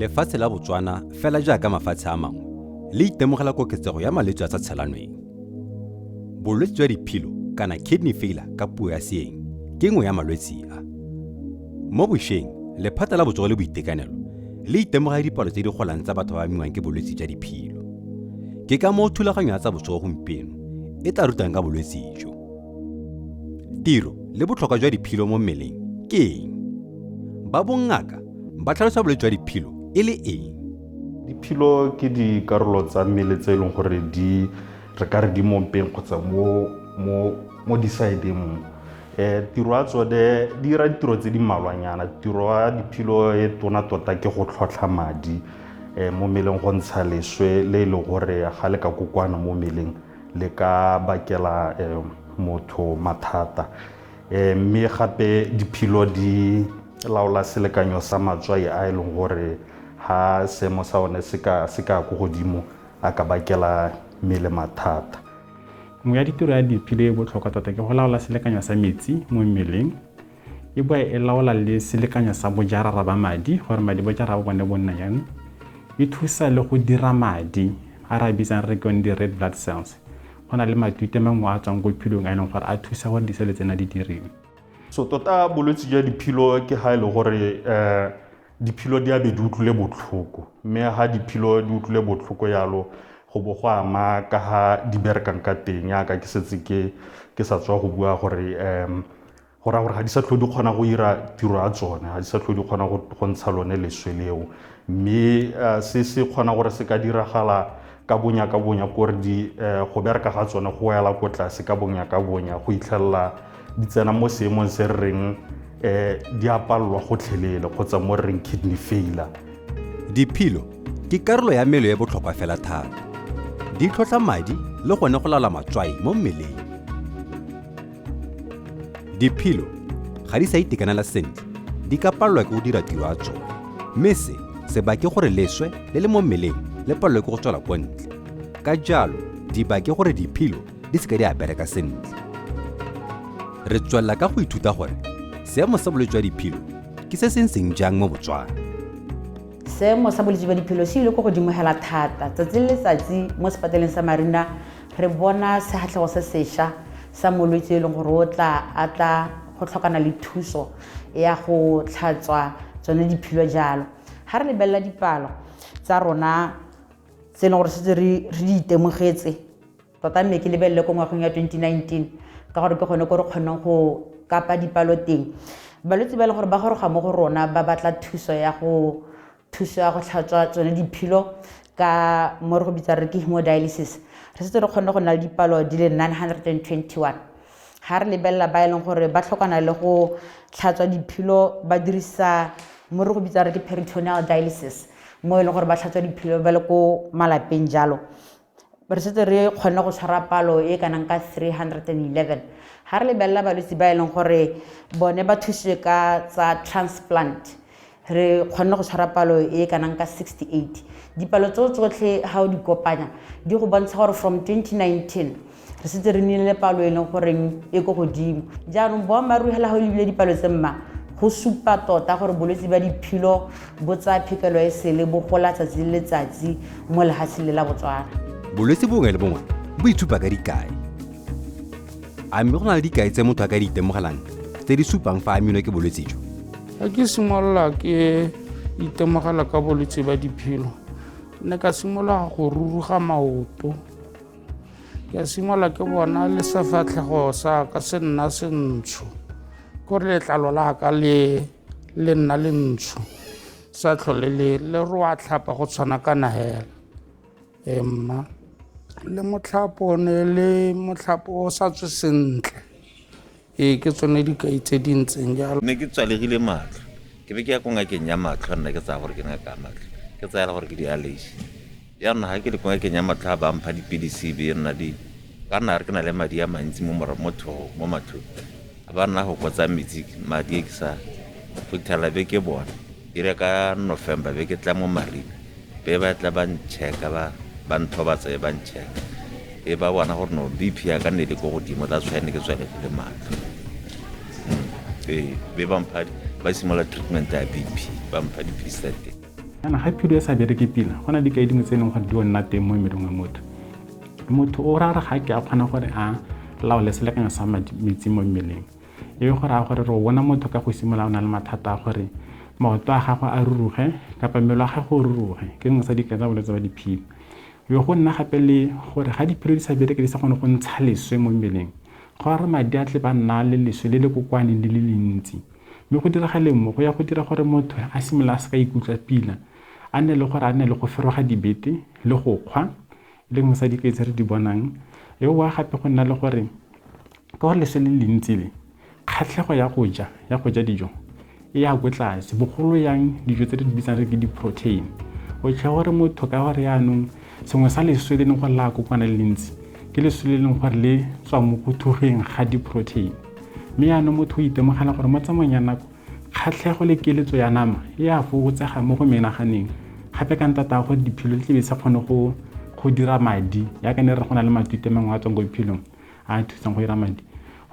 Lefatshe la Botswana fela jaaka mafatshe a mangwe le itemogela koketsego ya malwetse a sa tshelanweng. Bolwetse jwa diphilo kana kidney failure ka puo ya seeng ke nngwe ya malwetse a. Mo bosheng, lephata la botsogo le boitekanelo le itemogela dipalo tse di golang tsa batho ba ba amiwang ke bolwetse jwa diphilo. Ke ka moo thulaganyo ya tsa botsogo gompieno e tla rutang ka bolwetse jo. Tiro le botlhokwa jwa diphilo mo mmeleng ke eng? Ba bongaka ba tlhalosa bolwetse jwa diphilo e le eng? Diphilo ke dikarolo tsa mmele tse e leng gore di re ka re di mo mpeng kgotsa mo mo mo disaedeng mo. Tiro ya tsone di dira ditiro tse di mmalwanyana. Tiro ya diphilo e tona tota ke go tlhotlha madi mo mmeleng go ntsha leswe le e leng gore ga le ka kokoana mo mmeleng le ka bakela motho mathata. Mme gape diphilo di laola selekanyo sa matswai a e leng gore ha seemo sa one se ka ko godimo a ka bakela mmele mathata. Nngwe ya ditiro ya diphilo e botlhokwa tota ke go laola selekanyo sa metsi mo mmeleng. E boa e laola le selekanyo sa bojarara ba madi, gore madi bojarara ba bone bo nna jang. E thusa le go dira madi a re a bitsang re ke one di-red blood cells. Go na le matute mangwe a tswang ko philong a e leng gore a thusa gore disele tsena di diriwe. So tota bolwetse jwa diphilo ke ga e le gore diphilo di a be di utlwile botlhoko, mme ga diphilo di utlwile botlhoko yalo go bo go ama ka ga di berekang ka teng, yaka ke setse ke sa tswa go bua gore go raya gore ga di sa tlhole di kgona go ira tiro ya tsone, ga di sa tlhole di kgona go ntsha lone leswe leo. Mme se se kgona gore se ka diragala ka bonya ka bonya, kore di go bereka ga tsone go wela ko tlase ka bonya ka bonya go itlhelela di tsena mo seemong se re reng di a palelwa gotlhelele kgotsa mo re reng kidney failure. Diphilo ke karolo ya mmele e botlhokwa fela thata. Di tlhotlha madi le gone go laola matswai mo mmeleng. Diphilo ga di sa itekanela sentle, di ka palelwa ke go dira tiro ya tsone, mme se se bake gore leswe le le mo mmeleng le palelwe ke go tswela kwa ntle. Ka jalo, di bake gore diphilo di seke di a bereka sentle. Re tswelela ka go ithuta gore seemo sa bolwetse jwa diphilo ke se se ntseng jang mo Botswana. Seemo sa bolwetse jwa diphilo se ile ko godimo hela thata. Tsatsi le letsatsi mo sepateleng sa Marina re bona sefatlhego se sešwa sa molwetse e leng gore o tla a tla go tlhokana le thuso ya go tlhatswa tsone diphilo jalo. Ga re lebelela dipalo tsa rona tse e leng gore setse re di itemogetse tota, mme ke lebelele ko ngwageng ya 2019 ka gore ke gone ko re kgoneng go kapa dipalo teng. Balwetse ba e leng gore ba goroga mo go rona ba batla thuso ya go tlhatswa tsone diphilo ka mo re go bitsa re ke hemodialysis, re setse re kgonne go nna le dipalo di le 921. Ga re lebelela ba e leng gore ba tlhokana le go tlhatswa diphilo ba dirisa mo re go bitsa re ke peritoneal dialysis, mo e leng gore ba tlhatswa diphilo ba le ko malapeng jalo, re setse re kgonne go tshwara palo e kanang ka 311. Ga re lebelela balwetse ba e leng gore bone ba thusitswe ka tsa transplant, re kgonne go tshwara palo e kanang ka 68. Dipalo tseo tsotlhe ga o di kopanya di go bontsha gore from 2019 re setse re nnile le palo e leng goreng e ko godimo. Jaanong boammaaruri hela ga o lebile dipalo tse mma, go supa tota gore bolwetse ba diphilo bo tsaya phekelo e sele, bo gola tsatsi le letsatsi mo lefatsheng le la Botswana. Bolwetse bongwe le bongwe bo itshupa ka dikai. A mme go na le dikai tse motho a ka di itemogelang tse di supang fa a amilwe ke bolwetse jo? Ga ke simolola ke itemogela ka bolwetse ba diphilo, ne ka simolola go ruruga maoto, ke simolola ke bona le sefatlhego sa ka se nna sentsho, kore letlalo la ka le nna le ntsho, sa tlhole le roa tlhapa go tshwana kana hela. Mma le motlhapo ne le motlhapo o sa tswe sentle. Ee, ke tsone dikai tse di ntseng jalo. Ne ke tswalegile matlho, ke be ke ya ko ngakeng ya matlho, nna ke tsaya gore ke ngaka ya matlho, ke tsaya gore ke di-allergy. Jaanong ga ke le ko ngakeng ya matlho a ba mpha dipilisi, be nna di ka nna re ke na le madi a mantsi mo mo tlhogong, mo matlhong, a ba nna go kotsa metsi madi e ke sa fitlhela be ke bona. E re ka November be ke tla mo Marina, be ba tla ba nchecka, ba nthobatsa be ba nchecka, e ba bona gore no BP ya ka ne le ko godimo, that's why ne ke tswalegile matlho. Ee, be ba mpha, ba simolola treatment ya BP, ba mpha dipilisi tsa teng. Jaanong ga philo e sa bereke pila, go na dikai dingwe tse e leng gore di o nna teng mo mmeleng wa motho. Motho o raya ga ke a kgona gore a laole selekanyo sa metsi mo mmeleng. E be go raya gore re o bona motho ka go simolola o na le mathata a gore maoto a gagwe a ruruge kapa mmele wa gagwe o ruruge, ke nngwe sa dikai tsa bolwetse ba diphilo. E be go nna gape le gore ga diphilo di sa bereke di sa kgone go ntsha leswe mo mmeleng, go raya gore madi a tle ba nna le leswe le le kokoaneng le le lentsi. Mme go diragaleng mo go ya go dira gore motho a simolola a se ka ikutlwa pila, a nne le gore a nne le go feroga dibete le go kgwa, e le nngwe sa dikai tse re di bonang. E boa gape go nna le gore ka gore leswe le le ntsi le, kgatlhego ya go ja, ya go ja dijo e ya ko tlase, bogolo yang dijo tse re di bitsang re ke di-protein. O tlhe gore motho ka gore yaanong sengwe sa leswe le leng gore la kokwana le lentsi ke leswe le leng gore le tswa mo go thugeng ga di-protein. Mme yaanong motho o itemogela gore mo tsamaong ya nako kgatlhego le keletso ya nama e a fokotsega mo go menaganeng, gape ka ntata ya gore diphilo di tle di sa kgone go dira madi, yaka ne re go na le matute mangwe a tswang ko diphelong a a thusang go dira madi.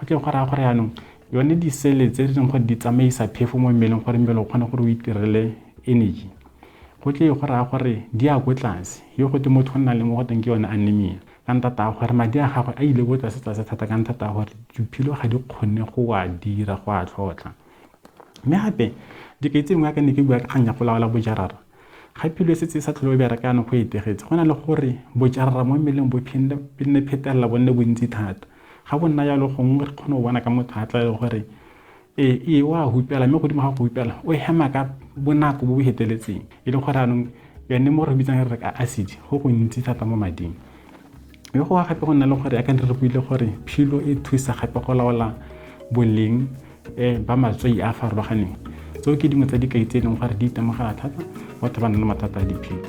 Go tle go raya gore yaanong yone disele tse di leng gore di tsamaisa phefo mo mmeleng gore mmele o kgone gore o itirele energy, go tle go raya gore di ya ko tlase. Yo gote motho o nna le mo go teng ke yone anemia, ka ntata ya gore madi a gagwe a ile ko tlase tlase thata ka ntata ya gore diphilo ga di kgone go a dira, go a tlhotlha. Mme gape dikai tse dingwe ka ne ke bua ka kgang ya go laola bojarara, ga philo e setse e sa tlhole o bereka jaanong go etegetse, go na le gore bojarara mo mmeleng bo nne phetelela, bo nne bontsi thata. Ga bo nna jalo gongwe re kgone go bona ka motho a tla le gore ee o a hupela, mme godimo ga go hupela o hema ka bonako bo bo feteletseng, e le gore jaanong yone mo re bitsang re ka acid go gontsi thata mo mading. Mme go gape go nna le gore yaka re buile gore philo e thusa gape go laola boleng ba matswai a a farologaneng. Tseo ke dingwe tsa dikai tse e leng gore di itemogela thata batho ba nang le mathata a diphilo.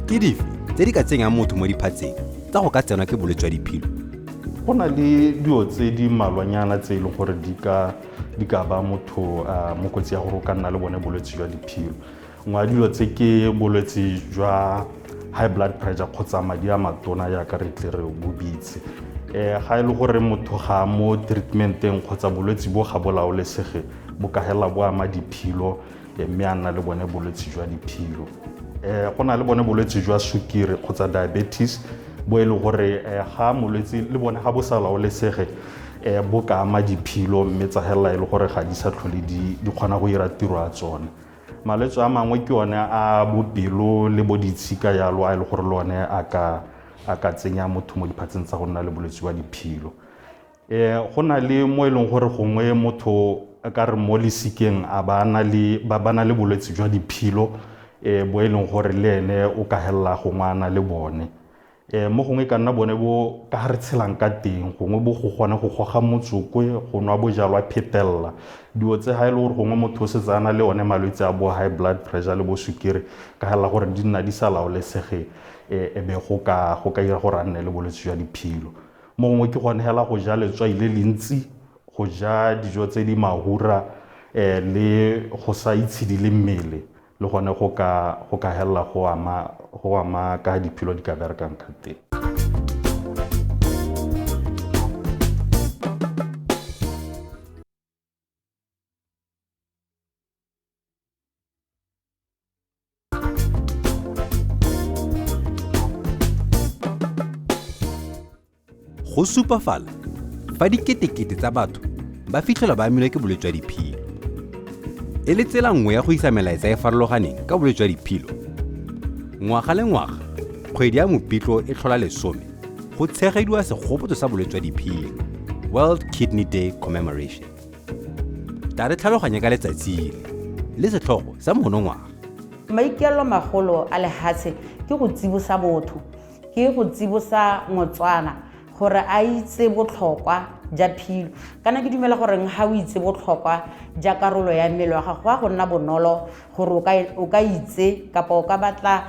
Ke dife tse di ka tsenyang motho mo diphatseng tsa go ka tsenwa ke bolwetse jwa diphilo? Go na le dilo tse di mmalwanyana tse e leng gore di ka ba motho mo kotsi ya gore o ka nna le bone bolwetse jwa diphilo. Nngwe ya dilo tse ke bolwetse jwa high blood pressure kgotsa madi a matona jaaka re tle re bo bitse. Ga e le gore motho ga mo treatmenteng kgotsa bolwetse bo ga bo laolesege, bo ka hela bo ama diphilo, mme a nna le bone bolwetse jwa diphilo. Go na le bone bolwetse jwa sukiri kgotsa diabetes, bo e leng gore ga molwetse le bone ga bo sa laolesege, bo ka ama diphilo mme tsa hela e le gore ga di sa tlhole di kgona go dira tiro ya tsone. Malwetse a mangwe ke one a bopelo le bo ditshika jalo, a e le gore le one a ka tsenya motho mo diphatseng tsa go nna le bolwetse jwa diphilo. Go na le mo e leng gore gongwe motho a ka re mo lesikeng a ba na le ba na le bolwetse jwa diphilo, bo e leng gore le ene o ka hella gongwe a na le bone. Mo gongwe e ka nna bone bo ka ga re tshelang ka teng, gongwe bo go gone go goga motsoko, go nwa bojalwa phetelela. Dilo tse ga e le gore gongwe motho o setse a na le one malwetse a bo high blood pressure le bo sukiri, ka hela gore di nna di sa laolesege, e be go ka dira gore a nne le bolwetse jwa diphilo. Mo gongwe ke gone hela go ja letswai le le ntsi, go ja dijo tse di mahura, le go sa itshidile mmele, le gone go ka hella go ama ka diphilo di ka berekang ka teng. Go supafala fa diketekete tsa batho ba fitlhelwa ba amilwe ke bolwetse jwa diphilo. E le tsela nngwe ya go isa melaetsa e farologaneng ka bolwetse jwa diphilo. Ngwaga le ngwaga, kgwedi ya Mopitlo e tlhola 10 go tshegediwa segopotso sa bolwetse jwa diphilo, World Kidney Day Commemoration. Tla re tlhaloganye ka letsatsi le setlhogo sa monongwaga. Maikaelelo magolo a lehatshe ke go tsibosa botho, ke go tsibosa Motswana gore a itse botlhokwa ja philo. Kana ke dumela gore ga o itse botlhokwa ja karolo ya mmele wa gago, go a go nna bonolo gore o ka itse kapa o ka batla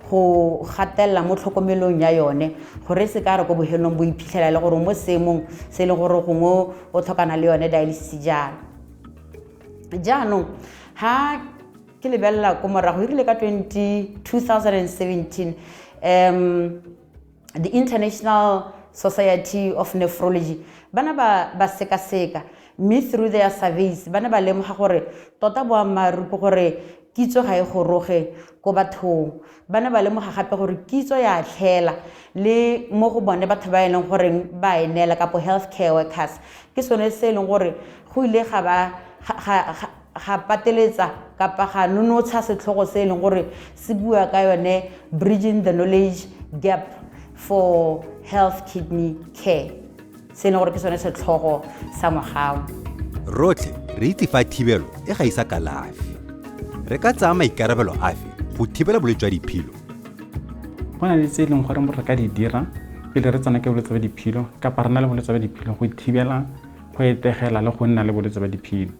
go gatelela mo tlhokomelong ya yone, gore e se ka re ko bohelong bo iphitlhela le gore mo seemong se e leng gore gongwe o tlhokana le yone dialysis jalo. Jaanong ha ke lebelela ko morago, e rile ka 2017, the International Society of Nephrology bana ba sekaseka, mme through their surveys bana ba lemoga gore tota boammaaruri ke gore Kitso ga e goroge ko bathong. Ba ne ba lemoga gape gore kitso ya tlhela le mo go bone batho ba e leng goreng ba e neela kapo health care workers. Ke sone se e leng gore go ile ga ba ga pateletsa kapa ga nonotsha setlhogo se e leng gore se bua ka yone bridging the knowledge gap for health kidney care, se e leng gore ke sone setlhogo sa ngwagao. Rotlhe re itse fa thibelo e gaisa kalafi. Re ka tsaya maikarabelo afe go thibela bolwetse jwa diphilo? Go na le tse e leng gore re ka di dira pele re tsena ke bolwetse ba diphilo kapa re na le bolwetse ba diphilo go thibela go etegela le go nna le bolwetse ba diphilo.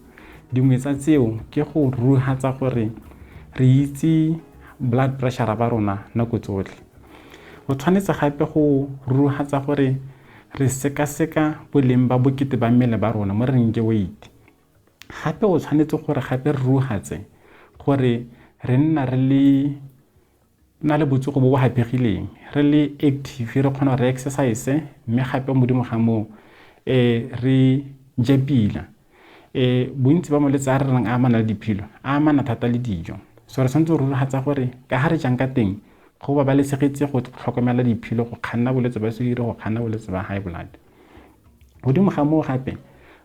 Dingwe tsa tseo ke go ruhatsa gore re itse blood pressure ba rona nako tsotlhe. O tshwanetse gape go ruhatsa gore re sekaseka boleng ba bokete ba mmele ba rona mo re reng ke weight. Gape o tshwanetse gore gape re ruhatse gore re nna re le na le botsogo bo bo haphegileng, re le active, re kgona re exercise, mme gape modimo ga moo re je pila. Bontsi ba malwetse a re reng a amana le diphilo a amana thata le dijo. So re tshwanetse go rurifatsa gore ka ga re jang ka teng go babalesegetse go tlhokomela diphilo, go kganna bolwetse ba sukiri, go kganna bolwetse ba high blood. Godimo ga moo gape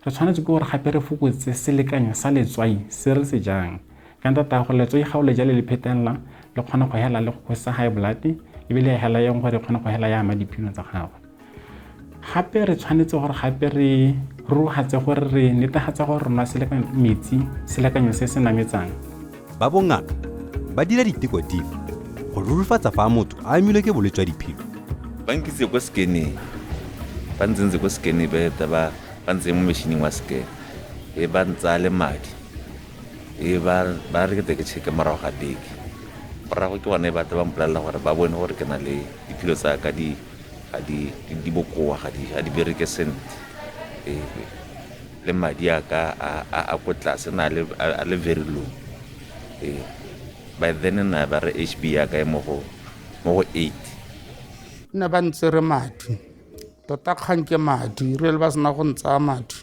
re tshwanetse ke gore gape re fokotse selekanyo sa letswai se re se jang, ka ntata ya gore letswai ga o le ja le le phetelela le kgona go hela le go kosa high blood, ebile hela yang gore e kgona go hela ya ama diphilo tsa gago. Gape re tshwanetse gore gape re rurugatse gore re netefatsa gore re nwa metsi selekanyo se se nametsang. Ba bongaka ba dira diteko dife go rurifatsa fa motho a amilwe ke bolwetse jwa diphilo? Ba nkitse ko scanning, ba ntsentse ko scanning, ba eta ba ntse mo metšhining wa scan, e ba ntsaya le madi, e ba re ke tle ke check-e morago ga beke. Morago ke bone ba tla ba mpolelela gore ba bone gore ke na le diphilo tsa ka di ga di bokoa, ga di bereke sentle. Le madi a ka a ko tlase, na a le very low. By then na ba re HB ya ka e mo go 8. Ne ba ntse re madi, tota kgang ke madi, re le ba sena go ntsaya madi,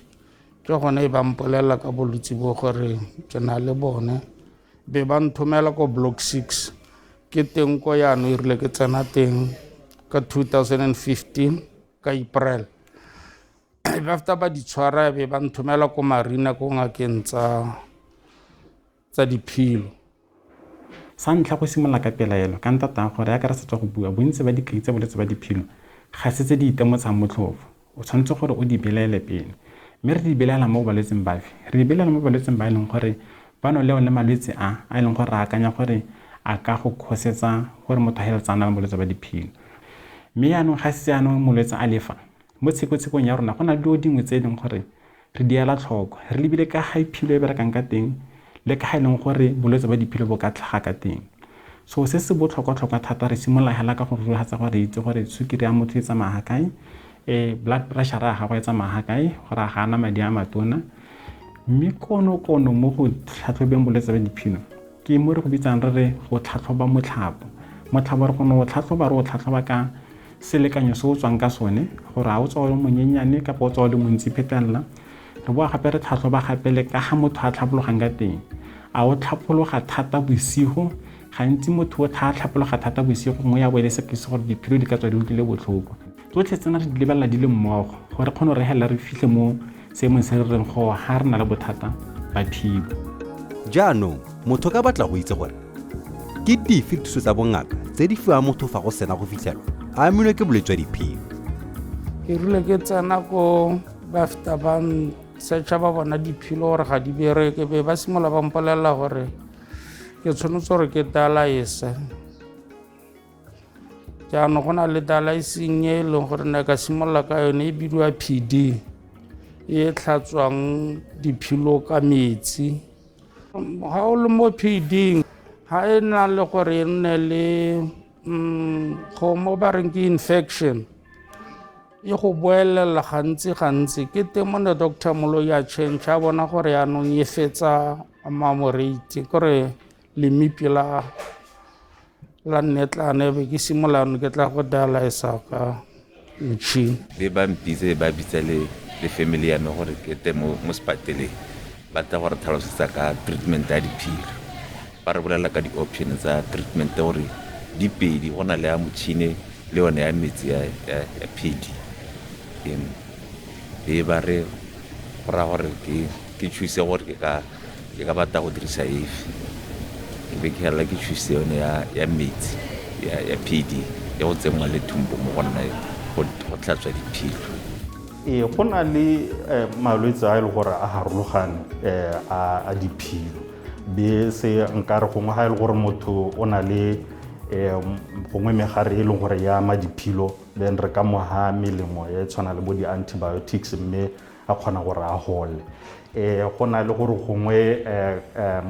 ke gone e ba mpolelela ka bolwetse bo gore ke na le bone. Be ba nthomela ko block 6, ke teng ko jaanong e rile ke tsena teng ka 2015 ka April. After ba di tshwara be ba nthomela ko Marina ko ngakeng tsa diphilo. Sa ntlha go simolola ka pelaelo ka ntata gore ya ka re sa tswa go bua, bontsi ba dikai tsa bolwetse ba diphilo ga se tse di itemotshang motlhofo. O tshwanetse gore o di belaele pele. Mme re di belaela mo balwetseng bafe? Re di belaela mo balwetseng ba e leng gore ba no le one malwetse a e leng gore re akanya gore a ka go kgosetsa gore motho a heletse a na le bolwetse ba diphilo. Mme jaanong ga se jaanong molwetse a lefa, mo tshekotshekong ya rona go na le dilo dingwe tse e leng gore re di ela tlhoko, re lebile ka ga philo e berekang ka teng le ka ga e leng gore bolwetse ba diphilo bo ka tlhaga ka teng. So se se botlhokwa-tlhokwa thata, re simolola hela ka go rurifatsa gore re itse gore sukiri ya motho e tsamaya ga kae, blood pressure ya gagwe e tsamaya ga kae, gore a ga ana madi a matona. Mme konokono mo go tlhatlhobeng bolwetse ba diphilo ke mo re go bitsang re re go tlhatlhoba motlhapo. Motlhapo re kgona go tlhatlhoba, re o tlhatlhoba ka selekanyo se o tswang ka sone, gore a o tswa o le monyenyane kapa o tswa o le montsi phetelela. Re boa gape re tlhatlhoba gape le ka ga motho a tlhapologang ka teng. A o tlhapologa thata bosigo? Gantsi motho o tlhapologa thata bosigo, gongwe ya bo e le sekese gore diphilo di ka tswa di utlwile botlhoko. Tsotlhe tsena re di lebelela di le mmogo gore re kgone gore re helela re fitlhe mo seemong se re reng go ga re na le bothata ba philo. Jaanong motho ka batla go itse gore ke dife dithuso tsa bongaka tse di fiwang motho fa go sena go fitlhelwa a amilwe ke bolwetse jwa diphilo. Ke rile ke tsena ko ba feta ba search-a ba bona diphilo gore ga di bereke, be ba simolola ba mpolelela gore ke tshwanetse gore ke dialyse. Jaanong go na le dialysing e leng gore ne ka simolola ka yone e bidiwa PD, e tlhatswang diphilo ka metsi. Ga o le mo PD, ga e na le gore e nne le go mo ba reng ke infection, e go boelela gantsi gantsi. Ke teng mo ne Doctor Moloi a change, a bona gore jaanong e fetsa mamoreiti, kore lemipi la nnetlane, be ke simolola jaanong ke tla go dialysa ka metšhini. Be ba mpitse, ba bitsa le family ya me gore ke tle mo sepateleng, ba tla gore tlhalosetsa ka treatment ya diphilo. Ba re bolelela ka di-option tsa treatment gore di pedi, go na le ya motšhini le yone ya metsi ya phedi. Be ba re go raya gore ke choose gore ke ka batla go dirisa efe. Ke be ke felela ke choose yone ya metsi ya PD e go tsenngwa le thumpo mo go nna go tlhatswa diphilo. Ee, go na le malwetse a e le gore a harologane a diphilo. Be se nkare gongwe ga e le gore motho o na le gongwe megare e leng gore ya ama diphilo, then re ka mo ha melemo e tshwana le bo di-antibiotics, mme a kgona gore a gole. Go na le gore gongwe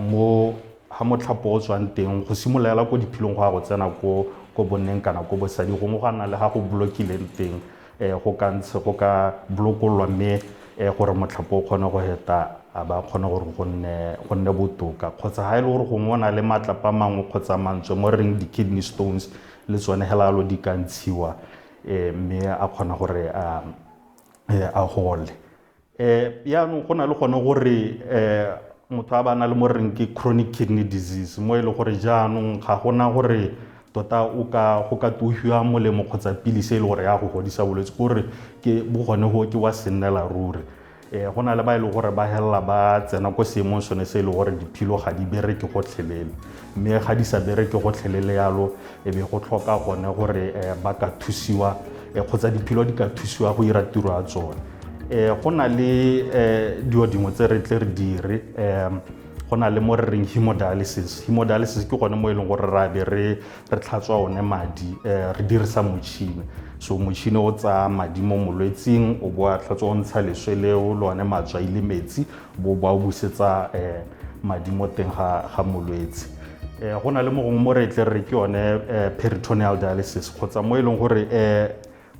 mo ga motlhapo o tswang teng go simolola ko diphilong go ya go tsena ko bonneng kana ko bosadi, gongwe go na le ga go blokileng teng, go ka ntshe go ka blokololwa, mme gore motlhapo o kgone go heta a ba kgone gore go nne botoka. Kgotsa ga e le gore gongwe o na le matlapa mangwe kgotsa mantswe mo re reng di-kidney stones, le tsone hela lo di ka ntshiwa, mme a kgona gore a gole. Yaanong go na le gone gore motho a ba na le mo re reng ke chronic kidney disease, mo e le gore jaanong ga gona gore tota o ka go ka tohiwa molemo kgotsa pilisi e le gore ya go godisa bolwetse, kore ke bo gone go ke wa sennela ruri. Go na le ba e leng gore ba helela ba tsena ko seemong sone se e le gore diphilo ga di bereke gotlhelele, mme ga di sa bereke gotlhelele yalo, e be go tlhoka gone gore ba ka thusiwa kgotsa diphilo di ka thusiwa go ira tiro ya tsone. Go na le dilo dingwe tse re tle re dire. Go na le mo re reng hemodialysis. Hemodialysis ke gone mo e leng gore ra be re tlhatswa one madi re dirisa motšhini. So motšhini o tsaya madi mo molwetsing, o bo a tlhatswa, o ntsha leswe leo le one matswai le metsi, bo ba o busetsa madi mo teng ga molwetse. Go na le mo gongwe mo re tle re ke yone peritoneal dialysis, kgotsa mo e leng gore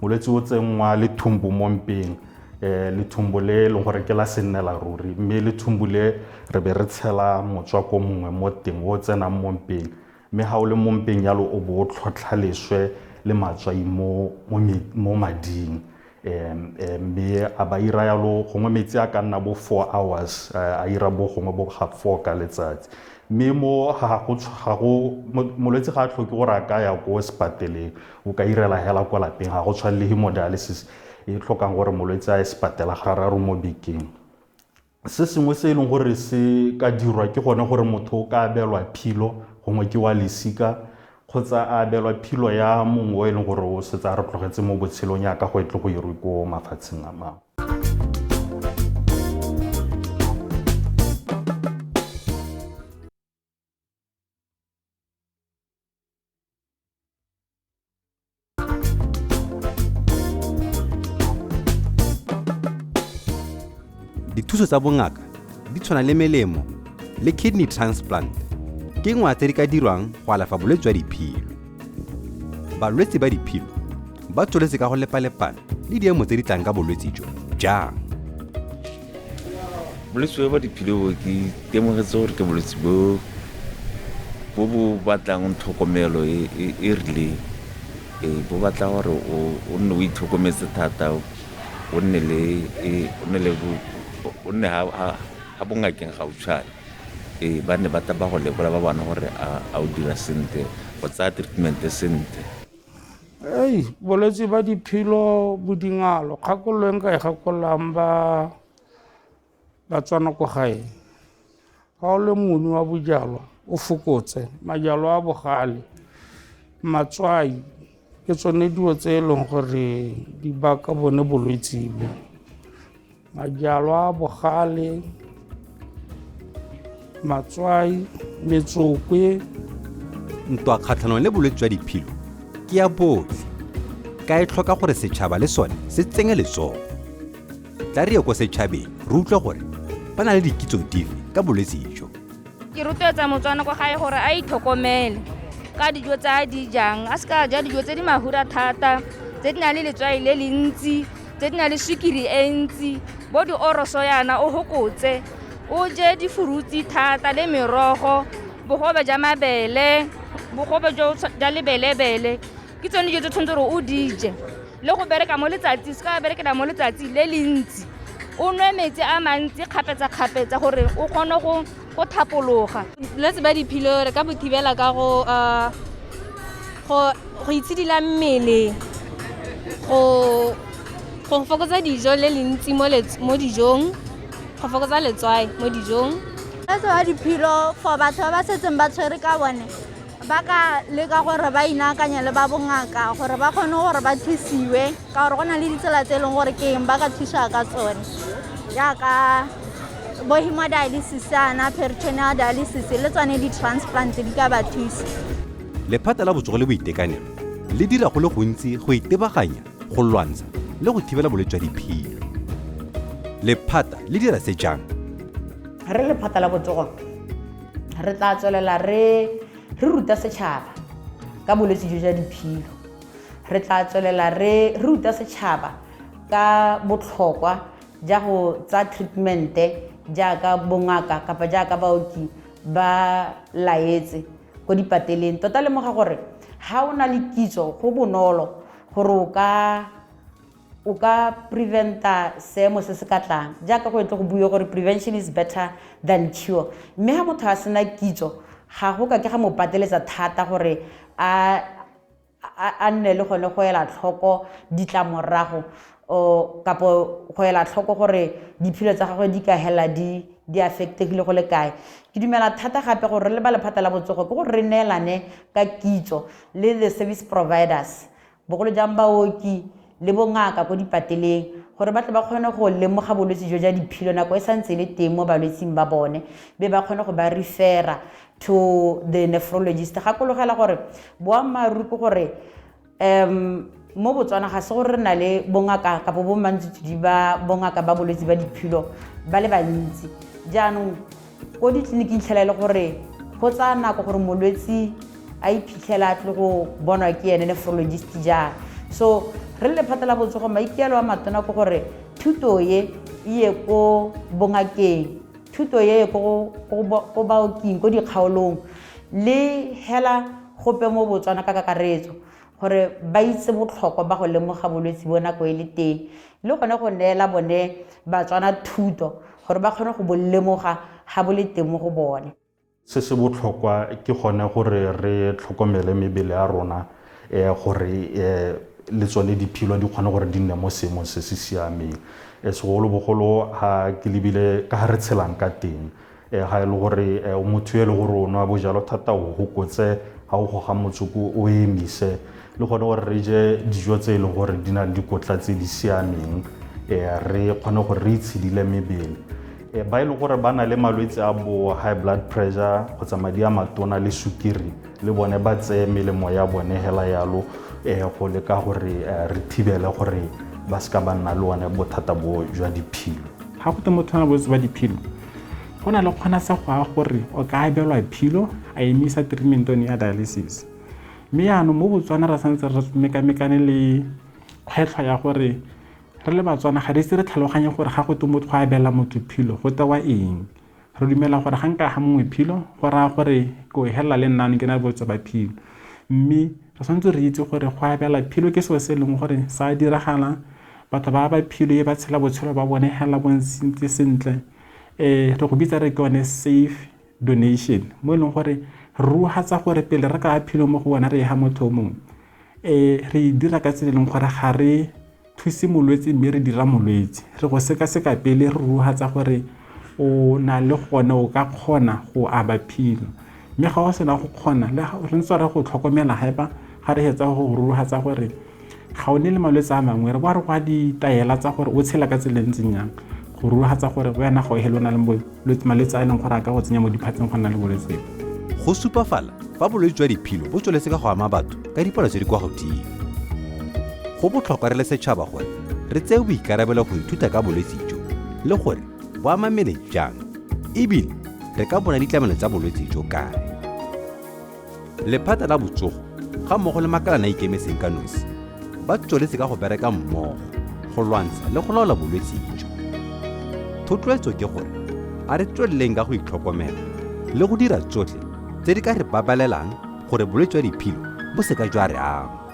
molwetse o tsenngwa lethumbu mo mpeng, lethumbu le e leng gore ke la sennela ruri, mme lethumbu le re be re tshela motswako mongwe mo teng o tsenang mo mpeng, mme ga o le mo mpeng yalo o bo o tlhotlha leswe le matswai mo mading, mme a ba ira yalo gongwe metsi a ka nna bo 4 hours, a ira bo gongwe bo ga four ka letsatsi. Mme mo ga go molwetse ga a tlhoke gore a ka ya ko sepateleng, o ka irela hela kwa lapeng. Ga go tshwane le hemodialysis e tlhokang gore molwetse a ye sepatela gararo mo bekeng. Se sengwe se e leng gore se ka dirwa ke gone gore motho o ka abelwa philo, gongwe ke wa lesika, kgotsa a abelwa philo ya mongwe o e leng gore o setse a re tlogetse mo botshelong, yaka go e tle go irwe ko mafatsheng a mangwe. Dithuso tsa bongaka di tshwana le melemo le kidney transplant ke nngwe tse di ka dirwang go alafa bolwetse jwa diphilo. Balwetse ba diphilo ba tsweletse ka go lepalepana le diemo tse di tlang ka bolwetse jo jang? Bolwetse ba diphilo bo ke itemogetse gore ke bolwetse bo bo batlang tlhokomelo e rileng. Ee, bo batla gore o nne o itlhokometse thata, o nne le o nne ha bongakeng gautshwane. Ee, ba nne ba tla ba go lekola, ba bona gore a o dira sentle, o tsaya treatment sentle. Ei, bolwetse ba diphilo bo dingalo. Kgakololo e nka e gakololang ba Batswana ko gae, ga o le monwi wa bojalwa, o fokotse majalwa a bogale, matswai, ke tsone dilo tse e leng gore di baka bone bolwetse bo. Majalwa a bogale, matswai, metsokwe. Ntwa kgatlhanong le bolwetse jwa diphilo ke ya botlhe, ka e tlhoka gore setšhaba le sone se tsenye letsogo. Tla re ye ko setšhabeng re utlwe gore ba na le dikitso dife ka bolwetse jo. Ke rotloetsa Motswana kwa gae gore a itlhokomele ka dijo tse a di jang, a seka ja dijo tse di mahura thata, tse di nang le letswai le le ntsi, tse di nang le sukiri e ntsi, bo dioroso yana o hokotse, o je di-fruits thata le merogo, bogobe ja mabele, bogobe ja lebelebele. Ke tsone dijo tse tshwanetse gore o di je. Le go bereka mo letsatsi, se ka berekela mo letsatsi le le ntsi. O nwe metsi a mantsi kgapetsa-kgapetsa gore o kgone go thapologa. Bolwetse ba diphilo re ka bo thibela ka go itshidila mmele, go fokotsa dijo le le ntsi mo dijong, go fokotsa letswai mo dijong. Bolwetse ba diphilo for batho ba ba setseng ba tshwere ka bone, ba ka leka gore ba inaakanye le ba bongaka gore ba kgone gore ba thusiwe, ka gore go na le ditsela tse e leng gore ke eng ba ka thusiwa ka tsone, jaaka bo hemodialysis ana, peritoneal dialysis le tsone di-transplant di ka ba thusa. Lephata la Botsogo le Boitekanelo le dira go le gontsi go itebaganya, go lwantsha le go thibela bolwetse jwa diphilo. Lephata le dira se jang? Re lephata la botsogo re tla tswelela re ruta setšhaba ka bolwetse jo jwa diphilo. Re tla tswelela re ruta setšhaba ka botlhokwa ja go tsa treatmente jaaka bongaka kapa jaaka baoki ba laetse ko dipateleng. Tota lemoga gore ha o na le kitso go bonolo gore o ka preventa seemo se se ka tlang, jaaka go etle go bue gore prevention is better than cure. Mme ha motho a sena kitso ga go ka ke ga mo pateletsa thata gore a nne le gone go ela tlhoko ditlamorago kapo go ela tlhoko gore diphilo tsa gagwe di ka hela di affectegile go le kae. Ke dumela thata gape gore re le ba lephata la botsogo ke gore re neelane ka kitso le the service providers, bogolo jang baoki le bongaka ko dipateleng, gore ba tle ba kgone go lemoga bolwetse jo jwa diphilo nako e santse e le teng mo balwetsing ba bone, be ba kgone go ba refera to the nephrologist. Gakologela gore boammaaruri ke gore mo Botswana ga se gore re na le bongaka kapo bo mantsi ba bongaka ba bolwetse ba diphilo ba le bantsi. Jaanong ko ditleliniking tlhela e le gore go tsaya nako gore molwetse a iphitlhela a tle go bonwa ke ene nephrologist jang. So re le lephata la botsogo maikaelelo a matona ke gore thuto e ye ko bongakeng, thuto e ye ko baoking, ko dikgaolong le hela gope mo Botswana ka kakaretso, gore ba itse botlhokwa ba go lemoga bolwetse bo nako e le teng, le gone go neela bone Batswana thuto gore ba kgone go bo lemoga ga bo le teng mo go bone. Se se botlhokwa ke gone gore re tlhokomele mebele ya rona, gore le tsone diphilo di kgone gore di nne mo seemong se se siameng. Segolobogolo ha ke lebile ka ha re tshelang ka teng, ga e le gore motho e le gore o nwa bojalwa thata o hokotse, ha o goga motsoko o emise, le gone gore re je dijo tse e leng gore di na le dikotla tse di siameng, re kgone gore re itshidile mebele. Ba e leng gore ba na le malwetse a bo high blood pressure kgotsa madi a matona le sukiri, le bone ba tseye melemo ya bone hela yalo, go leka gore re thibele gore ba seka ba nna le one bothata bo jwa diphilo. Ga go te motho a na bolwetse ba diphilo, go na le kgonasego ya gore o ka abelwa philo a emisa treatment ya dialysis. Mme jaanong mo Botswana re santse re mekamekane le kgwetlho ya gore re le Batswana ga re ise re tlhaloganye gore ga go te motho go abela motho philo go tewa eng. Re dumela gore ga nka ga mongwe philo go raya gore ke o helela le nna ke na le bolwetse ba philo. Mme re tshwanetse re itse gore go abela philo ke selo se e leng gore sa diragala, batho ba ba philo e ba tshela botshelo ba bone hela bo ntse sentle. Re go bitsa re ke yone safe donation, mo e leng gore re ruhatsa gore pele re ka philo mo go bona re e ha motho o mongwe, re e dira ka tsela e leng gore ga re thuse molwetse mme re dira molwetse. Re go sekaseka pele re ruhatsa gore o na le gone o ka kgona go aba philo. Mme ga o sena go kgona, le re ntse re go tlhokomela gape ga re hetsa go ruhatsa gore ga o ne le malwetse a mangwe, re boa re go ditaela tsa gore o tshela ka tsela e ntseng yang, go ruhatsa gore wena ga o hele o na le malwetse a e leng gore a ka go tsenya mo diphatseng go nna le bolwetse. Go supafala fa bolwetse jwa diphilo bo tsweletse ka go ama batho ka dipalo tse di kwa godimo. Go botlhokwa re le setšhaba gore re tseye boikarabelo go ithuta ka bolwetse jo le gore bo ama mmele jang, ebile re ka bona ditlamelo tsa bolwetse jo kae. Lephata la Botsogo ga mmogo le makalana a ikemetseng ka nosi ba tsweletse ka go bereka mmogo go lwantsha le go laola bolwetse jo. Thotloetso ke gore a re tsweleleng ka go itlhokomela le go dira tsotlhe tse di ka re babalelang gore bolwetse jwa diphilo bo seka jwa re ama.